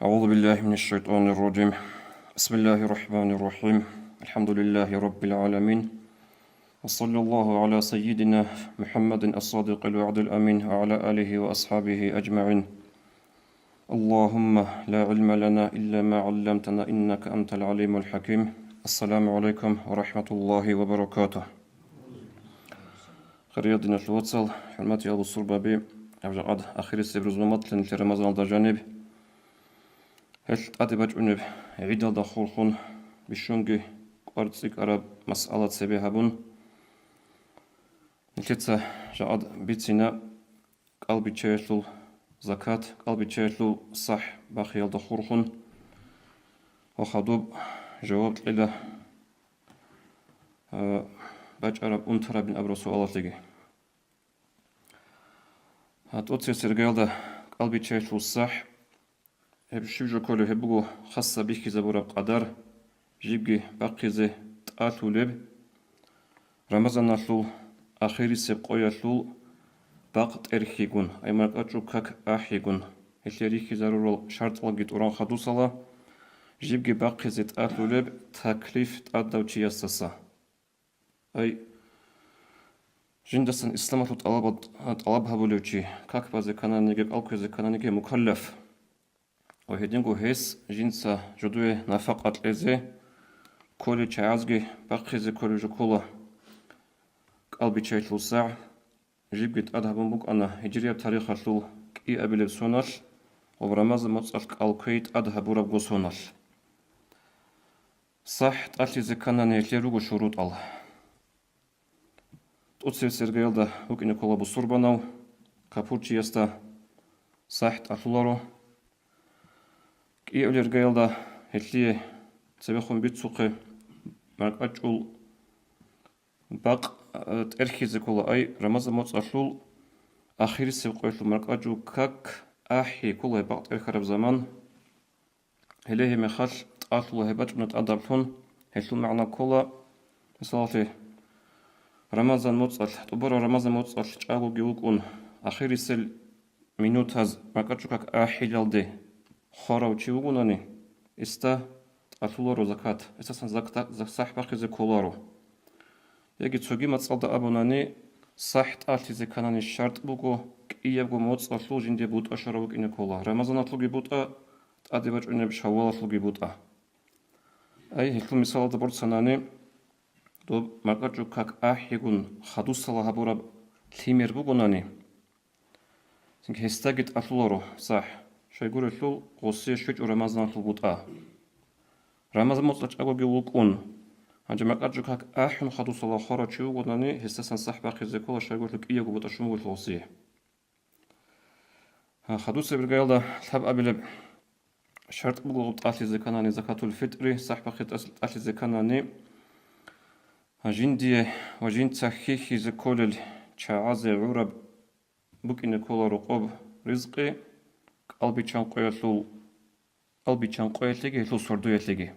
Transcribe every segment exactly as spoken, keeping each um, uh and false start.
أعوذ بالله من الشيطان الرجيم. بسم الله الرحمن الرحيم. الحمد لله رب العالمين. وصلى الله على سيدنا محمد الصادق الوعد الأمين وعلى آله وأصحابه أجمعين. اللهم لا علم لنا إلا ما علمتنا إنك أنت العليم الحكيم. السلام عليكم ورحمة الله وبركاته. Хириял диналъул вацал, хӀурматиял бусурбаби, гьаб жакъад ахирисеб рузман батани нилъер Рамазаналда жаниб. Гьелъ тӀаде бачӀунеб гӀидалда хурхун бищунги кӀвар цӀикӀкӀараб масъала цебе гьабун, нилъеца жакъад бицина кӀалбиччаялъул закат, кӀалбиччаялъул сахӀ бахъиялда хурхун ва хадуб жаваб кьела а, бачӀараб унтарабин абураб суалалъеги. А, тӀоцебесеб иргаялда кӀалбиччаялъул сахӀ, гьеб щиб жо кколеб, гьеб буго хасаб бихьизабураб къадар, жибги бахъизе тӀалъулеб, Рамазаналъул ахирисеб къоялъул бакъ тӀерхьигун, ай маркӀачӀул как ахӀигун, гьелъие рихьизарурал шартӀалги тӀуран хадусала, жибги бахъизе тӀалъулеб таклиф тӀадав чиясдаса. Ай, жиндасан исламалъул тӀалабал-, тӀалаб гьабулев чи, как базе ккананиги, кӀал кквезе ккананиги мукаллаф. Ва гьединго гьес жинца жодое нафакъа кьезе кколел чагӀазги бахъизе кколеб жо ккола. КӀалбиччаялъул сахӀ жибги тӀад гьабун букӀана гьижрияб тарихалъул кӀиабилеб соналъ ва Рамазан моцӀалъ кӀал кквей тӀад гьабурабго соналъ. СахӀ тӀалъизе кканани гьелъие руго шурутӀал. ТӀоцебесеб иргаялда вукӀине ккола бусурбанав, капурчиясда сахӀ тӀалъуларо. КӀиабилеб иргаялда гьелъие цебехун бицухъе маркӀачӀул бакъ, э, тӀерхьизе ккола, ай Рамазан моцӀалъул ахирисеб къоялъул маркӀачӀул как ахӀи ккола гьеб бакъ тӀерхьараб заман. Гьеле гьеб мехалъ тӀалъула гьеб бачӀуна тӀадаблъун, гьелъул магӀна ккола, мисалалъе, Рамазан моцӀалъ, тӀубараб Рамазан моцӀалъ чӀагоги вукӀун, ахирисел минутаз маркӀачӀул как ахӀилалде хварав чи вугонани, гьесда тӀалъуларо закат, гьесдасан закта-, зак-, сахӀ бахъизе кколаро. Яги цоги мацӀалда абунани, сахӀ тӀалъизе кканани шартӀ буго, кӀиябго моцӀалъул жинде бутӀа щварав вукӀине ккола, Рамазаналъулги бутӀа, тӀаде бачӀунеб Шаввалалъулги бутӀа. Ай, гьелъул мисалалда борцанани, доб маркӀачӀул как ахӀигун хадусала гьабураб лъимер бугонани, цинги гьесдаги тӀалъуларо сахӀ, щайгурелъул гъосие щвечӀо Рамазаналъул бутӀа. Рамазан моцӀалъ чӀагоги вукӀун, гьанже маркӀачӀул как ахӀун хадусала хварав чи вугонани, гьесдасан сахӀ бахъизе ккола, щайгурелъул кӀиябго бутӀа щун бугелъул гъосие. Гьа, хадусеб иргаялда лъабабилеб шартӀ буго гъуб тӀалъизе кканани закатул-фитӀри, сахӀ бахъи тӀас-, тӀалъизе кканани, жиндие ва жинца хьихьизе кколел чагӀазе гӀураб букӀине ккола рокъоб ризкъи, кӀалбиччан къоялъул, кӀалбиччан къоялъеги гьелъул сордоялъеги.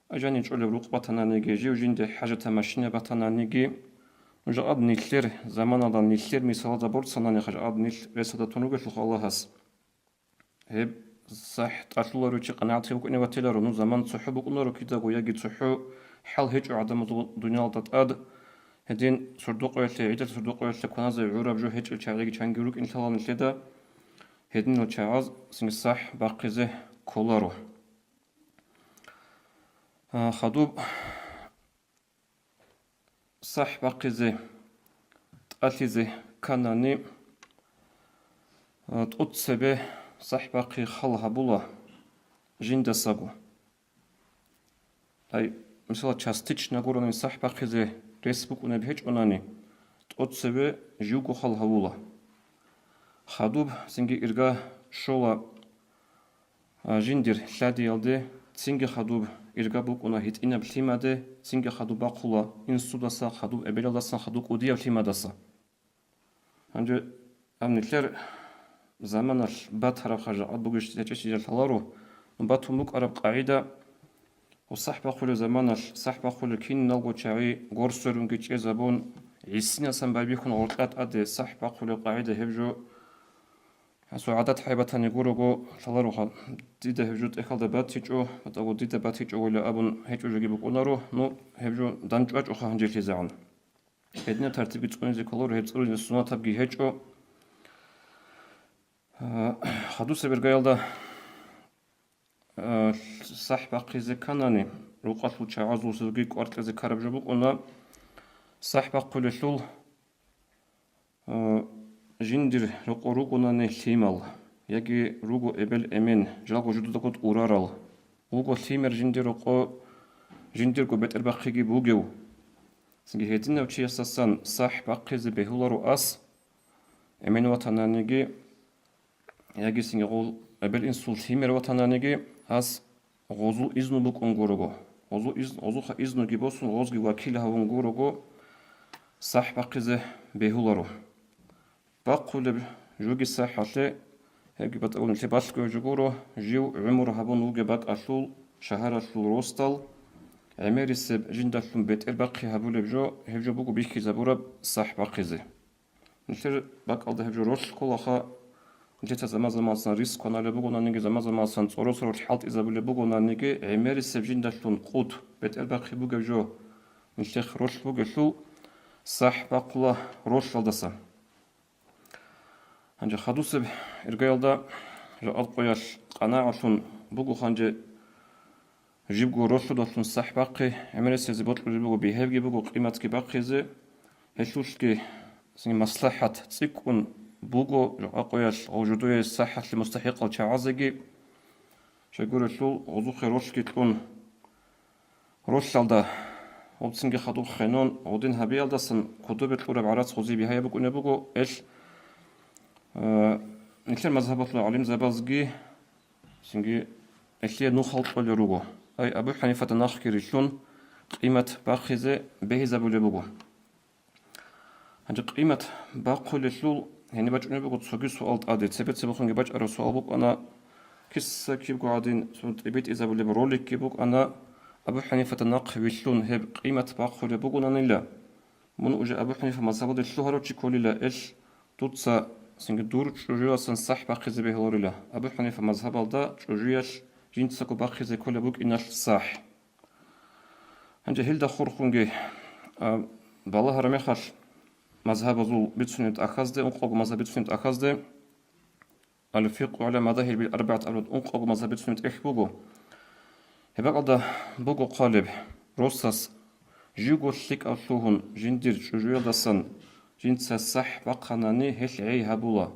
Ажани чӀолеб рукъ батананиги, жив жинде хӀажатаб машина батананиги, нуж жакъад нилъер заманалда, нилъер мисалда борцанани, хъажакъад нилъ ресалда тун ругелъулха Аллагьас. Гьеб сахӀ тӀалъуларев чи къанагӀат гьев вукӀине ватиларо, ну заман цохӀо букӀунаро кидаго, яги цохӀо хӀал гьечӀо гӀадамазул дуниялда тӀад, гьедин сордокъоялъе, гӀидал сордокъоялъе кваназе гӀураб жо гьечӀел чагӀиги чанги рукӀин лъала нилъеда, гьединал чагӀаз цинги сахӀ бахъизе кколаро. А, хадуб сахӀ бахъизе, тӀалъизе кканани, а, тӀоцебе сахӀ бахъи хал гьабула жиндасаго. Гьай, мисала, частично гурони сахӀ бахъизе рес букӀунеб гьечӀонани, тӀоцебе живго хал гьавула. Хадуб цинги ирга щола, а, жиндир лъадиялде, цинги хадуб ирга букӀуна гьитӀинаб лъимаде, цинги хадуб бахъула инсудаса, хадуб эбелалдасан, хадуб кӀудияб лъимадаса. Гьанже гьаб нилъер заманалъ батараб хъажа бугищ гьечӀищ лъаларо, батун букӀараб къагӀида, ва сахӀ бахъулеб заманалъ сахӀ бахъулел киналго чагӀи горсорунги чӀезабун, гӀисинасан байбихьун гъоркьа тӀаде сахӀ бахъулеб къагӀида гьеб жо Гьасул гӀадат хӀайбатани гурого лъалароха, дида гьеб жо тӀехьалда батичӀо, батӀаго дида батичӀо вайла абун гьечӀо жоги букӀунаро, ну, гьеб жо данчӀвачӀоха гьанжелъизегӀан. Гьединаб тартибги цӀунизе кколаро, гьеб цӀунизе сунатабги гьечӀо. А, хадусеб иргаялда, а, сахӀ бахъизе кканани, рукъалъул чагӀазулсезги кӀвар кьезе ккараб жо букӀуна, сахӀ бахъулелъул, а, жиндир рокъор ругонани лъимал, яги руго эбел-эмен, жалго жудадаго тӀурарал, вуго лъимер жиндир рокъо, жиндирго бетӀербахъиги бугев. Цинги гьединав чиясдасан сахӀ бахъизе бегьуларо ас, эмен ватананиги, яги сингагъул эбел-инсул лъимер ватананиги, ас гъозул изну букӀун гурого. Гъозул из-, гъозухъа изнуги босун, гъозги вакил гьавун гурого, сахӀ бахъизе бегьуларо. Бахъулеб жоги сахӀалъе, гьебги батӀа-, нилъе балъго жо гуро, жив гӀумру гьабун вугеб бакӀалъул, шагьаралъул росдал, гӀемерисеб жиндалъун бетӀербахъи гьабулеб жо, гьеб жо буго бихьизабураб сахӀ бахъизе. Нилъер бакӀалда гьеб жо ролъ кколаха, нилъеца заман-заманасан рис кваналеб бугонаниги, заман-заманасан цӀоросаролъ хӀалтӀизабулеб бугонаниги, гӀемерисеб жиндалъун къут бетӀербахъи бугеб жо нилъехъ ролъ бугелъул, сахӀ бахъула ролъалдаса. Гьанже хадусеб иргаялда жакъа къоялъ къанагӀалъун буго гьанже, жибго ролъудалъун сахӀ бахъи, гӀемерисезе бокьулеб буго, бигьебги буго къиматги бахъизе, гьелъулъги маслахӀат цӀикӀкӀун буго жакъа къоялъ гъов жидее сахӀалъе мустахӀикъал чагӀазеги, щайгурелъул гъозухъе ролъги кьун, ролъалда гъубцинги хадуб хенон гъудин гьабиялдасан кодобе кьураб гӀарац гъузи бигьаяб букӀунеб буго, эл, э, нилъер мазгьабалъул гӀалимзабазги цинги элъие нухал кьолел руго. Ай, Абу ХӀанифада нахъги рилълъун, къимат бахъизе бегьизабулеб буго. Гьанже къимат бахъулелъул гьениб бачӀунеб буго цоги суал тӀаде. Цебе-цебехунги бачӀараб суал букӀана, киса-кибго гӀадин цо тӀибитӀизабулеб роликги букӀана, Абу ХӀанифада нахъ вилълъун гьеб къимат бахъулеб бугонанила, мун уже Абу ХӀанифа мазгьабалде лъугьарав чи кколила, эл дуца цинги дур чӀужуялъан сахӀ бахъизе бегьуларила. Абу ХӀанифа мазгьабалда чӀужуялъ жинцаго бахъизе кколеб букӀиналъ сахӀ. Гьанже гьелда хурхунги, а, балагьараб мехалъ, мазгьабазул бицунеб тӀахьазде, ункъого мазгьаб бицунеб тӀахьазде, Ал-фикъгьу гӀала мазагьибил арбагӀат абураб ункъого мазгьаб бицунеб тӀехь буго. Гьеб бакӀалда буго хъвалеб: росас живго лъикӀав лъугьун жиндир чӀужуялдасан жинца сахӀ бахъанани, гьелъ гӀей гьабула,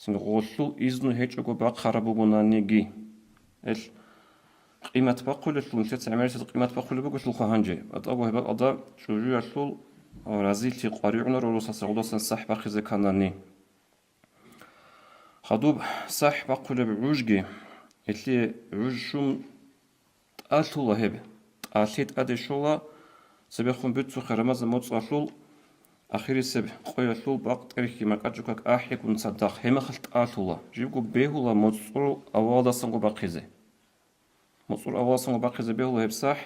цинги гъолъул изну гьечӀого бахъараб бугонаниги. Гьелъ къимат бахъулелъул, нилъеца гӀемерисез къимат бахъулеб бугелъулха гьанже, батӀаго гьеб бакӀалда чӀужуялъул разилъи къваригӀунаро росас гъудасан сахӀ бахъизе кканани. Хадуб сахӀ бахъулеб гӀужги, гьелъие гӀуж щун тӀалъула гьеб, тӀалъи тӀаде щола, цебехун бицухъе Рамазан моцӀалъул ахирисеб къоялъул бакъ тӀерхьги макьачӀукак ахӀигун цадахъ, гьеб мехалъ тӀалъула, живго бегьула моцӀрул авалдасанго бахъизе. МуцӀур аваласанго бахъизе бегьула гьеб сахӀ.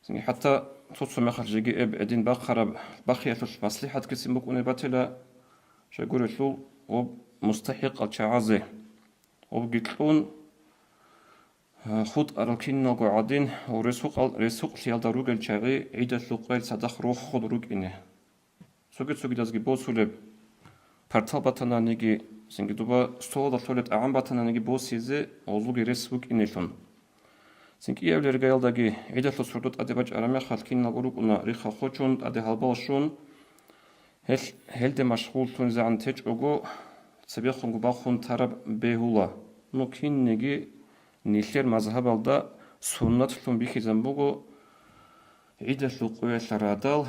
Цинги хӀатта цо-цо мехалъ жеги эб гӀедин бахъараб бахъиялъулъ маслихӀат ккецин букӀунеб батила, щайгурелъул гъоб мустахӀикъал чагӀазе гъобги кьун, хутӀарал киналго гӀадин ва ресукъал-, ресукълъиялда ругел чагӀи гӀидалъул къоял цадахъ рохун рукӀине. Цоги-цогидазги босулеб, партал батананиги, цинги дуба столалда лъолеб тӀагӀам батананиги босизе гъозулги рес букӀинелъун. Цин кӀияб лергаялдаги гӀидалъул сордо тӀаде бачӀараб мехалъ киналго рукӀуна рихха хочун, тӀаде гьалбал щун, гьел-, гьелде машгъуллъунизегӀан течӀого, цебехунго бахун тараб бегьула. Ну, кинниги нилъер мазгьабалда суннатлъун бихьизан буго гӀидалъул къоялъа радал,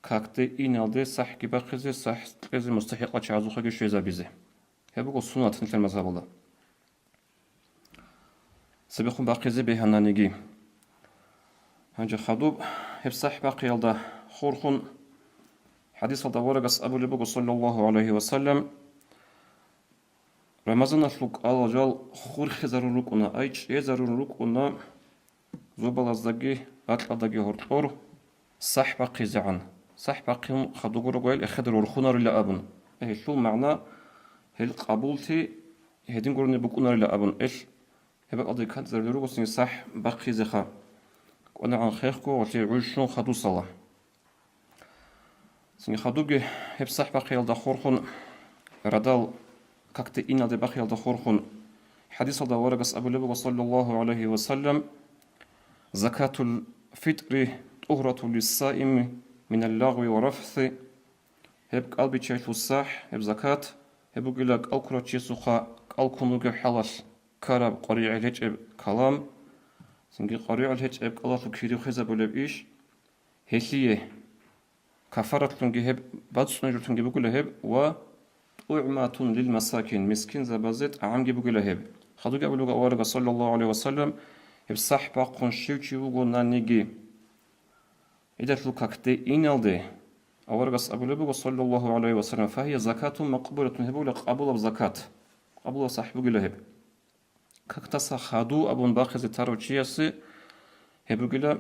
какде иналде сахӀги бахъизе, сахӀ кьезе мустахӀикъал чагӀазухъеги щвезабизе. Гьеб буго суннат нилъер мазгьабалда. Цебехун бахъизе бегьананиги. Гьанже хадуб гьеб сахӀ бахъиялда хурхун хӀадисалда аварагас абулеб буго, саллаллагьу гӀалайгьи ва саллам, Рамазаналъул кӀалал жал хурхизарун рукӀуна, ай чӀезарун рукӀуна зобалаздаги бакьалдаги гьоркьор сахӀ бахъизегӀан. СахӀ бахъин хадуго руго гьел эхеде рорхунарила абун. Гьелъул магӀна Ил къабулти гьедин гурони букӀунарила абун, ил гьеб бакӀалде кантӀизарулел руго цинги сахӀ бахъизеха. КӀванагӀан хехго гъолъие гӀуж щун хадусала. Цинги хадубги гьеб сахӀ бахъиялда хурхун, радал какде иналде бахъиялда хурхун, хӀадисалда аварагас абулеб буго, саллаллагьу гӀалайгьи ва саллам: «Закатул фитӀри тӀугьратул лиссаими минал лагъви ва рафси». Гьеб кӀалбиччаялъул сахӀ, гьеб закат, гьеб бугила кӀал ккурав чиясухъа кӀал ккун вугеб хӀалалъ ккараб къваригӀел гьечӀеб калам, цинги къваригӀел гьечӀеб кӀалалъул кири хвезабулеб иш, гьелъие кафаратлъунги гьеб бацӀцӀунеб жолъунги бугила гьеб ва тӀугӀматун лил масакин, мискинзабазе тӀагӀамги бугила гьеб. Хадубги абулеб буго аварагас, саллаллагьу гӀалайгьи ва саллам, гьеб сахӀ бахъун щив чи вугонаниги, гӀидалъул какде иналде, аварагас абулеб буго, саллаллагьу гӀалайгьи ва саллам: «Фагьия закатун макъбулатун», гьеб бугила къабулаб закат, къабулаб сахӀ бугила гьеб. Какдаса хаду абун бахъизе тарав чиясе гьеб бугила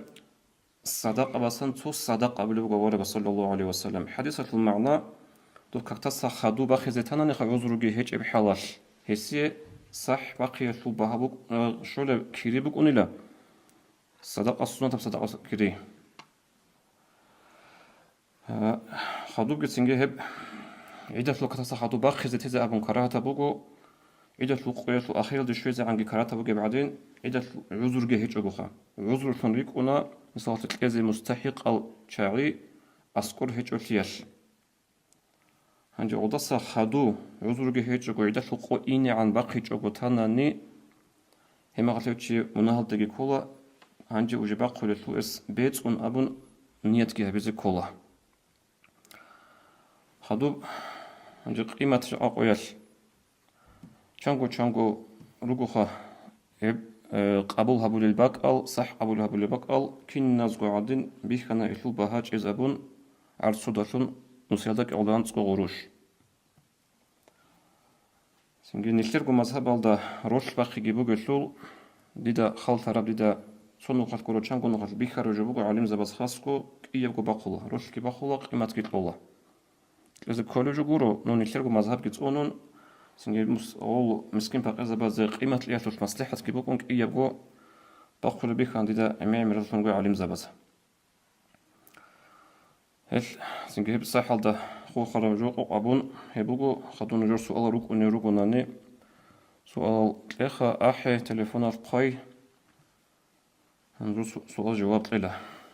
садакъабасан цо садакъа абулеб буго аварагас, саллаллагьу гӀалайгьи ва саллам. ХӀадисалъул магӀна: дов какдаса хаду бахъизе тананиха гӀузруги гьечӀеб хӀалалъ, гьесие сахӀ бахъиялъул багьа букӀ-, э, щолеб кири букӀунила. Садакъа, суннатаб садакъа кири. Гьа, хадубгицинги гьеб гӀидалъул какдаса хаду бахъизе тезе абун карагьатаб буго, гӀидалъул къоялъул ахиралде щвезегӀанги карагьатаб бугеб гӀадин, гӀидалъул гӀузруги гьечӀогоха. ГӀузрулъун рикӀкӀуна, мисалалъе, кьезе мустахӀикъал чагӀи аскӀор гьечӀолъиялъ. Гьанже гъолдаса хаду, гӀузруги гьечӀого, гӀидалъул къо инегӀан бахъичӀого танани, гьеб мехалъ гьев чи мунагьалдеги ккола, гьанже уже бахъулелъул эс бецӀун абун ниятги гьабизе ккола. Хадуб, гьанже къимат жакъа-къоялъ. Чанго-чанго ругоха гьеб, э, къабул гьабулел бакӀал, сахӀ къабул гьабулел бакӀал, киназго гӀадин бихьана гьелъул багьа чӀезабун, гӀарцудалъун нусиялда кӀикъоялда анцӀго гъурущ. Цинги нилъерго мазгьабалда ролъ бахъиги бугелъул, дида хал лъараб, дида цо нухалъ гуро, чанго нухалъ бихьараб жо буго, гӀалимзабаз хасго кӀиябго бахъула, ролъги бахъула, къиматги кьола. Кьезе кколеб жо гуро, ну, нилъерго мазгьабги цӀунун, цинги мус-, гъол мискин-пакъирзабазе къимат кьеялъулъ маслихӀатги букӀун кӀиябго бахъулеб бихьана дида гӀемер-гӀемералъунго гӀалимзабаз. Гьел, цинги гьеб сахӀалда хурхараб жо къокъ абун, гьеб буго, хадуб нужер суалал рукӀунел ругонани, суалал кьеха, ахӀе, телефоналъ хъвай. Гьанже су-, суал-жаваб кьела.